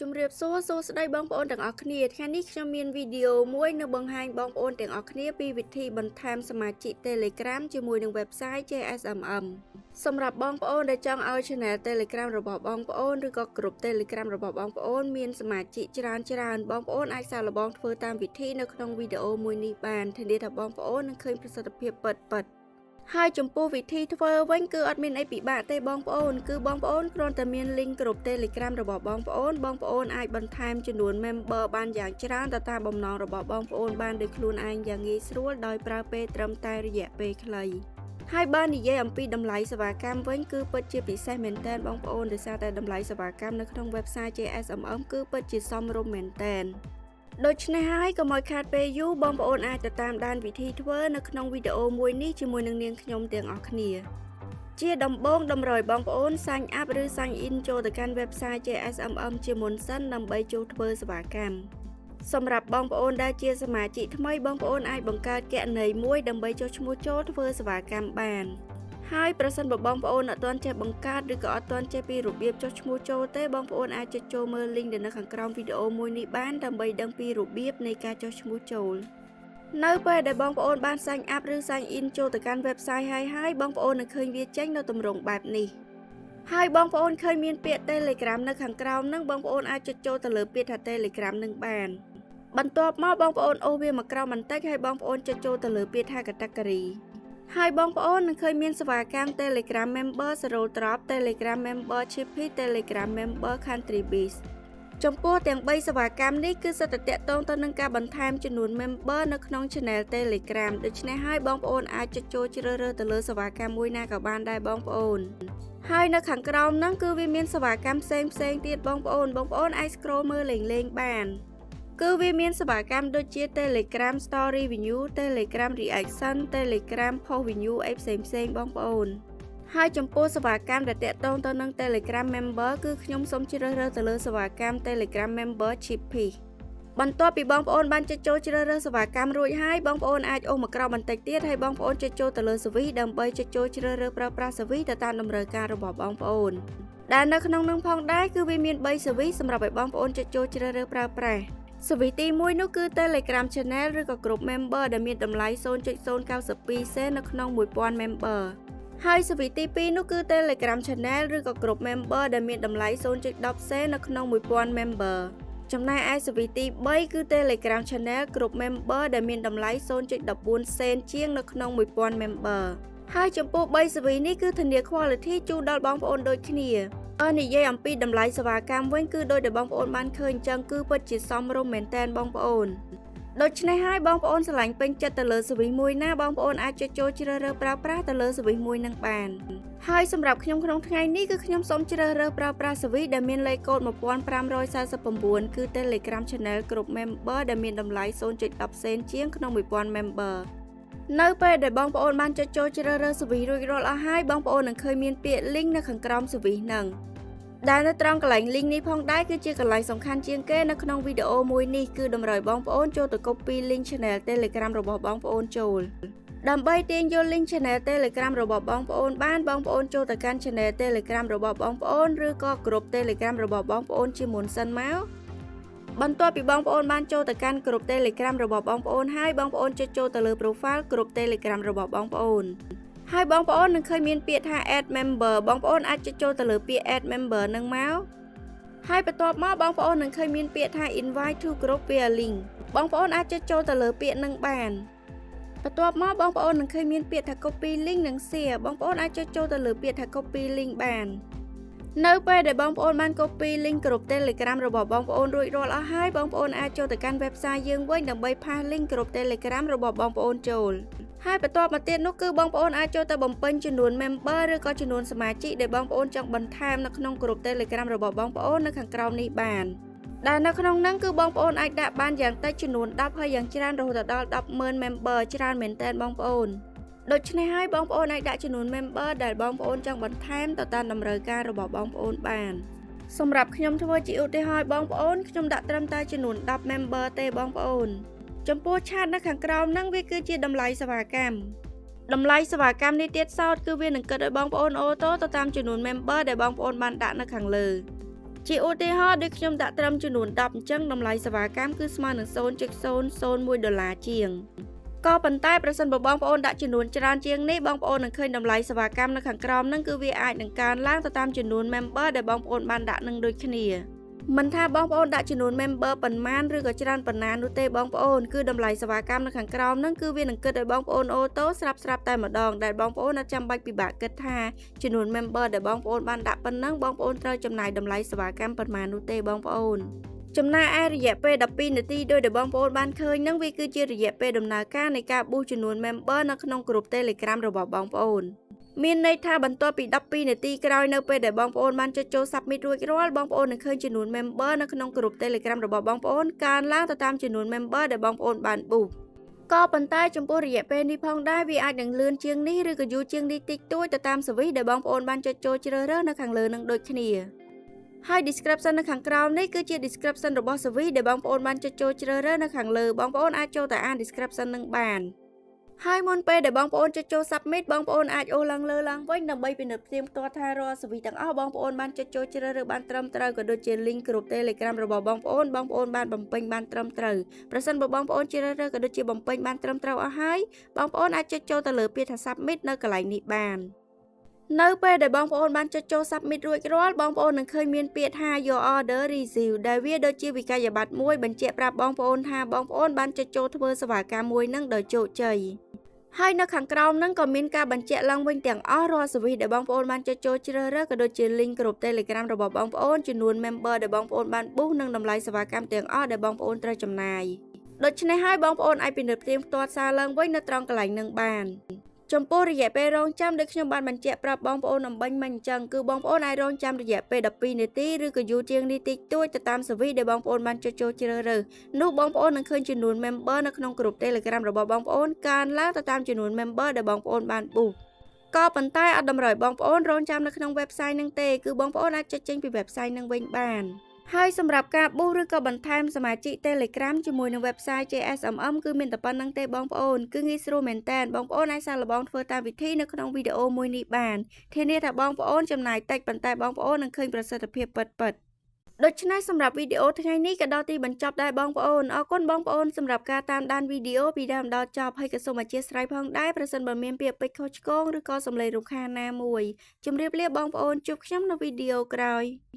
ជំរាបសួរសួស្តីបងប្អូនទាំងអស់គ្នាថ្ងៃនេះខ្ញុំមានវីដេអូមួយនៅបង្ហាញបងប្អូនទាំងអស់គ្នាពីវិធីបន្ថែមសមាជិក Telegram ជាមួយនឹង website JSMM សម្រាប់បងប្អូនដែលចង់ឲ្យ Channel Telegram របស់បងប្អូនឬក៏ក្រុម Telegram របស់បងប្អូនមានសមាជិកច្រើនច្រើនបងប្អូនអាចសាកល្បងធ្វើតាមវិធីនៅក្នុងវីដេអូមួយនេះបានធានាថាបងប្អូននឹងឃើញប្រសិទ្ធភាពពិតៗហើយចំពោះវិធីធ្វើវិញគឺអត់មានអីពិបាកទេបងប្អូនគឺបងប្អូនគ្រាន់តែមាន link ក្រុម Telegram របស់បងប្អូនបងប្អូនអាចបន្ថែមចំនួន member បានយ៉ាងច្រើនទៅតាមបំណងរបស់បងប្អូនបានដោយខ្លួនឯងយ៉ាងងាយស្រួលដោយប្រើពេលត្រឹមតែរយៈពេលខ្លីហើយបើនិយាយអំពីតម្លៃសេវាកម្មវិញគឺពិតជាពិសេសមែនទែនបងប្អូនដោយសារតែតម្លៃសេវាកម្មនៅក្នុង website JSMM គឺពិតជាសមរម្យមែនទែនដូច្នេះហើយកុំឲ្យខាតពេលយូរបងប្អូនអាចទៅតាមដានវិធីធ្វើនៅក្នុងវីដេអូមួយនេះជាមួយនឹងនាងខ្ញុំទាំងអស់គ្នាជាដំបូងតម្រូវបងប្អូន sign up ឬ sign in ចូលទៅកាន់ website JSMM ជាមុនសិនដើម្បីចូលធ្វើសេវាកម្មសម្រាប់បងប្អូនដែលជាសមាជិកថ្មីបងប្អូនអាចបង្កើតគណនីមួយដើម្បីចុះឈ្មោះចូលធ្វើសេវាកម្មបានហើយប្រសិនបើបងប្អូនអត់ទាន់ចេះបង្កើតឬក៏អត់ទាន់ចេះពីរបៀបចុះឈ្មោះចូលទេបងប្អូនអាចចុចចូលមើល link ដែលនៅខាងក្រោមវីដេអូមួយនេះបានដើម្បីដឹងពីរបៀបនៃការចុះឈ្មោះចូលនៅពេលដែលបងប្អូនបាន sign up ឬ sign in ចូលទៅកាន់ website ហើយហើយបងប្អូននឹងឃើញវាចេញនៅទម្រង់បែបនេះហើយបងប្អូនឃើញមានពាក្យ Telegram នៅខាងក្រោមហ្នឹងបងប្អូនអាចចុចចូលទៅលើពាក្យថា Telegram នឹងបានបន្ទាប់មកបងប្អូនអូសវាមកក្រោមបន្តិចហើយបងប្អូនចុចចូលទៅលើពាក្យថា category ហើយបងប្អូននឹងឃើញមានសេវាកម្ម Telegram Member Zero Drop, Telegram Member Chippy, Telegram Member Country Biz ចំពោះទាំង3សេវាកម្មនេះគឺសុទ្ធតែទាក់ទងទៅនឹងការបន្ថែមចំនួន member នៅក្នុង Channel Telegram ដូច្នេះហើយបងប្អូនអាចចុចចូលជ្រើសរើសទៅលើសេវាកម្មមួយណាក៏បានដែរបងប្អូនហើយនៅខាងក្រោមហ្នឹងគឺវាមានសេវាកម្មផ្សេងផ្សេងទៀតបងប្អូនបងប្អូនអាច scroll មើលលេងលេងបានគឺវាមានសេវាកម្មដូចជា Telegram Story View, Telegram Reaction, Telegram Post View អីផ្សេងផ្សេងបងប្អូនហើយចំពោះសេវាកម្មដែលទាក់ទងទៅនឹង Telegram Member គឺខ្ញុំសូមជ្រើសរើសទៅលើសេវាកម្ម Telegram Member Chippy បន្ទាប់ពីបងប្អូនបានចុចចូលជ្រើសរើសសេវាកម្មរួចហើយបងប្អូនអាចអូសមកក្រោមបន្តិចទៀតហើយបងប្អូនចុចចូលទៅលើ service ដើម្បីចុចចូលជ្រើសរើសប្រើប្រាស់ service ទៅតាមតម្រូវការរបស់បងប្អូនដែលនៅក្នុងនឹងផងដែរគឺវាមាន3 service សម្រាប់ឲ្យបងប្អូនចុចចូលជ្រើសរើសប្រើប្រាស់ service ទី1នោះគឺ Telegram Channel ឬក៏ក្រុម Member ដែលមានតម្លៃ0.092សេននៅក្នុង1000 Member ហើយ service ទី2នោះគឺ Telegram Channel ឬក៏ក្រុម Member ដែលមានតម្លៃ0.10សេននៅក្នុង1000 Member ចំណែកឯ service ទី3គឺ Telegram Channel ក្រុម Member ដែលមានតម្លៃ0.14សេនជាងនៅក្នុង1000 Member ហើយចំពោះ3 service នេះគឺធានា quality ជូនដល់បងប្អូនដូចគ្នាអើនិយាយអំពីតម្លៃសេវាកម្មវិញគឺដោយដែលបងប្អូនបានឃើញអញ្ចឹងគឺពិតជាសមរម្យមែនទែនបងប្អូនដូច្នេះហើយបងប្អូនស្រឡាញ់ពេញចិត្តទៅលើ service មួយណាបងប្អូនអាចចុចចូលជ្រើសរើសប្រើប្រាស់ទៅលើ service មួយនឹងបានហើយសម្រាប់ខ្ញុំក្នុងថ្ងៃនេះគឺខ្ញុំសូមជ្រើសរើសប្រើប្រាស់ service ដែលមានលេខកូដ1549គឺ Telegram Channel ក្រុម Member ដែលមានតម្លៃ0.10សេនជាងក្នុង1000 Member នៅពេលដែលបងប្អូនបានចុចចូលជ្រើសរើស service រួចរាល់អស់ហើយបងប្អូននឹងឃើញមានពាក្យ link នៅខាងក្រោម service ហ្នឹងដែលនៅត្រង់កន្លែង link នេះផងដែរគឺជាកន្លែងសំខាន់ជាងគេនៅក្នុងវីដេអូមួយនេះគឺតម្រូវបងប្អូនចូលទៅ copy link channel Telegram របស់បងប្អូនចូលដើម្បីទាញយក link channel Telegram របស់បងប្អូនបានបងប្អូនចូលទៅកាន់ channel Telegram របស់បងប្អូនឬក៏ក្រុម Telegram របស់បងប្អូនជាមុនសិនមកបន្ទាប់ពីបងប្អូនបានចូលទៅកាន់ក្រុម Telegram របស់បងប្អូនហើយបងប្អូនចុចចូលទៅលើ profile ក្រុម Telegram របស់បងប្អូនហើយបងប្អូននឹងឃើញមានពាក្យថា add member បងប្អូនអាចចុចចូលទៅលើពាក្យ add member នឹងមកហើយបន្ទាប់មកបងប្អូននឹងឃើញមានពាក្យថា invite to group via link បងប្អូនអាចចុចចូលទៅលើពាក្យនឹងបានបន្ទាប់មកបងប្អូននឹងឃើញមានពាក្យថា copy link និង share បងប្អូនអាចចុចចូលទៅលើពាក្យថា copy link បាននៅពេលដែលបងប្អូនបាន copy link ក្រុម Telegram របស់បងប្អូនរួចរាល់អស់ហើយបងប្អូនអាចចូលទៅកាន់ website យើងវិញដើម្បី paste link ក្រុម Telegram របស់បងប្អូនចូលហើយបន្ទាប់មកទៀតនោះគឺបងប្អូនអាចចូលទៅបំពេញចំនួន member ឬក៏ចំនួនសមាជិកដែលបងប្អូនចង់បន្ថែមនៅក្នុងក្រុម Telegram របស់បងប្អូននៅខាងក្រោមនេះបានដែលនៅក្នុងហ្នឹងគឺបងប្អូនអាចដាក់បានយ៉ាងតិចចំនួន10ហើយយ៉ាងច្រើនរហូតដល់100000 member ច្រើនមែនទែនបងប្អូនដូច្នេះហើយបងប្អូនអាចដាក់ចំនួន member ដែលបងប្អូនចង់បន្ថែមទៅតាមតម្រូវការរបស់បងប្អូនបានសម្រាប់ខ្ញុំធ្វើជាឧទាហរណ៍បងប្អូនខ្ញុំដាក់ត្រឹមតែចំនួន10 member ទេបងប្អូនចំពោះ chat នៅខាងក្រោមហ្នឹងវាគឺជាតម្លៃសេវាកម្មតម្លៃសេវាកម្មនេះទៀតសោតគឺវានឹងគិតឲ្យបងប្អូន auto ទៅតាមចំនួន member ដែលបងប្អូនបានដាក់នៅខាងលើ។ ជាឧទាហរណ៍ដូចខ្ញុំដាក់ត្រឹមចំនួន10អញ្ចឹងតម្លៃសេវាកម្មគឺស្មើនឹង0.001ដុល្លារជាងក៏ប៉ុន្តែប្រសិនបើបងប្អូនដាក់ចំនួនច្រើនជាងនេះបងប្អូននឹងឃើញតម្លៃសេវាកម្មនៅខាងក្រោមហ្នឹងគឺវាអាចនឹងកើនឡើងទៅតាមចំនួន member ដែលបងប្អូនបានដាក់នឹងដូចគ្នាមិនថាបងប្អូនដាក់ចំនួន member ប៉ុន្មានឬក៏ច្រើនប៉ុណ្ណានោះទេបងប្អូនគឺតម្លៃសេវាកម្មនៅខាងក្រោមហ្នឹងគឺវានឹងគិតឲ្យបងប្អូន auto ស្រាប់ស្រាប់តែម្ដងដែលបងប្អូនអត់ចាំបាច់ពិបាកគិតថាចំនួន member ដែលបងប្អូនបានដាក់ប៉ុណ្ណឹងបងប្អូនត្រូវចំណាយតម្លៃសេវាកម្មប៉ុន្មាននោះទេបងប្អូនចំណែកឯរយៈពេល12នាទីដោយដែលបងប្អូនបានឃើញហ្នឹងវាគឺជារយៈពេលដំណើរការនៃការ boost ចំនួន member នៅក្នុងក្រុម Telegram របស់បងប្អូនមានន័យថាបន្ទាប់ពី12នាទីក្រោយនៅពេលដែលបងប្អូនបានចុចចូល Submit រួចរាល់បងប្អូននឹងឃើញចំនួន member នៅក្នុងក្រុម Telegram របស់បងប្អូនកើនឡើងទៅតាមចំនួន member ដែលបងប្អូនបាន boost ក៏ប៉ុន្តែចំពោះរយៈពេលនេះផងដែរវាអាចនឹងលឿនជាងនេះឬក៏យូរជាងនេះតិចតួចទៅតាម service ដែលបងប្អូនបានចុចចូលជ្រើសរើសនៅខាងលើនឹងដូចគ្នាហើយ description នៅខាងក្រោមនេះគឺជា description របស់ service ដែលបងប្អូនបានចុចចូលជ្រើសរើសនៅខាងលើបងប្អូនអាចចូលទៅអាន description នឹងបានហើយមុនពេលដែលបងប្អូនចុចចូល submit បងប្អូនអាចអូសឡើងលើឡើងវិញដើម្បីពិនិត្យផ្ទៀងផ្ទាត់ថារាល់ service ទាំងអស់បងប្អូនបានចុចចូលជ្រើសរើសបានត្រឹមត្រូវក៏ដូចជា link ក្រុម Telegram របស់បងប្អូនបងប្អូនបានបំពេញបានត្រឹមត្រូវប្រសិនបើបងប្អូនជ្រើសរើសក៏ដូចជាបំពេញបានត្រឹមត្រូវអស់ហើយបងប្អូនអាចចុចចូលទៅលើពាក្យថា submit នៅកន្លែងនេះបាននៅពេលដែលបងប្អូនបានចុចចូល submit រួចរាល់បងប្អូននឹងឃើញមានពាក្យថា your order receive ដែលវាដូចជាវិក័យប័ត្រមួយបញ្ជាក់ប្រាប់បងប្អូនថាបងប្អូនបានចុចចូលធ្វើសេវាកម្មមួយនឹងដោយជោគជ័យហើយនៅខាងក្រោមហ្នឹងក៏មានការបញ្ជាក់ឡើងវិញទាំងអស់រាល់ service ដែលបងប្អូនបានចុចចូលជ្រើសរើសក៏ដូចជា link ក្រុម Telegram របស់បងប្អូនចំនួន member ដែលបងប្អូនបាន boost និងតម្លៃសេវាកម្មទាំងអស់ដែលបងប្អូនត្រូវចំណាយដូច្នេះហើយបងប្អូនអាចពិនិត្យផ្ទៀងផ្ទាត់សារឡើងវិញនៅត្រង់កន្លែងនឹងបានចំពោះរយៈពេលរងចាំដូចខ្ញុំបានបញ្ជាក់ប្រាប់បងប្អូនអម្បាញ់មិញអញ្ចឹងគឺបងប្អូនអាចរងចាំរយៈពេល12នាទីឬក៏យូរជាងនេះតិចតួចទៅតាម service ដែលបងប្អូនបានចុចចូលជ្រើសរើសនោះបងប្អូននឹងឃើញចំនួន member នៅក្នុងក្រុម Telegram របស់បងប្អូនកើនឡើងទៅតាមចំនួន member ដែលបងប្អូនបាន boost ក៏ប៉ុន្តែអត់តម្រូវបងប្អូនរងចាំនៅក្នុង website នឹងទេគឺបងប្អូនអាចចុចចេញពី website នឹងវិញបានហើយសម្រាប់ការ boost ឬក៏បន្ថែមសមាជិក Telegram ជាមួយនឹង website JSMM គឺមានតែប៉ុណ្ណឹងទេបងប្អូនគឺងាយស្រួលមែនតើបងប្អូនអាចសាកល្បងធ្វើតាមវិធីនៅក្នុងវីដេអូមួយនេះបានធានាថាបងប្អូនចំណាយតិចប៉ុន្តែបងប្អូននឹងឃើញប្រសិទ្ធភាពពិតៗដូច្នេះសម្រាប់វីដេអូថ្ងៃនេះក៏ដល់ទីបញ្ចប់ដែរបងប្អូនអរគុណបងប្អូនសម្រាប់ការតាមដានវីដេអូពីដើមដល់ចប់ហើយក៏សូមអធ្យាស្រ័យផងដែរប្រសិនបើមានពាក្យពេចន៍ខុសឆ្គងឬក៏សំឡេងរំខានណាមួយជម្រាបលាបងប្អូនជួបខ្ញុំនៅវីដេអូក្រោយ។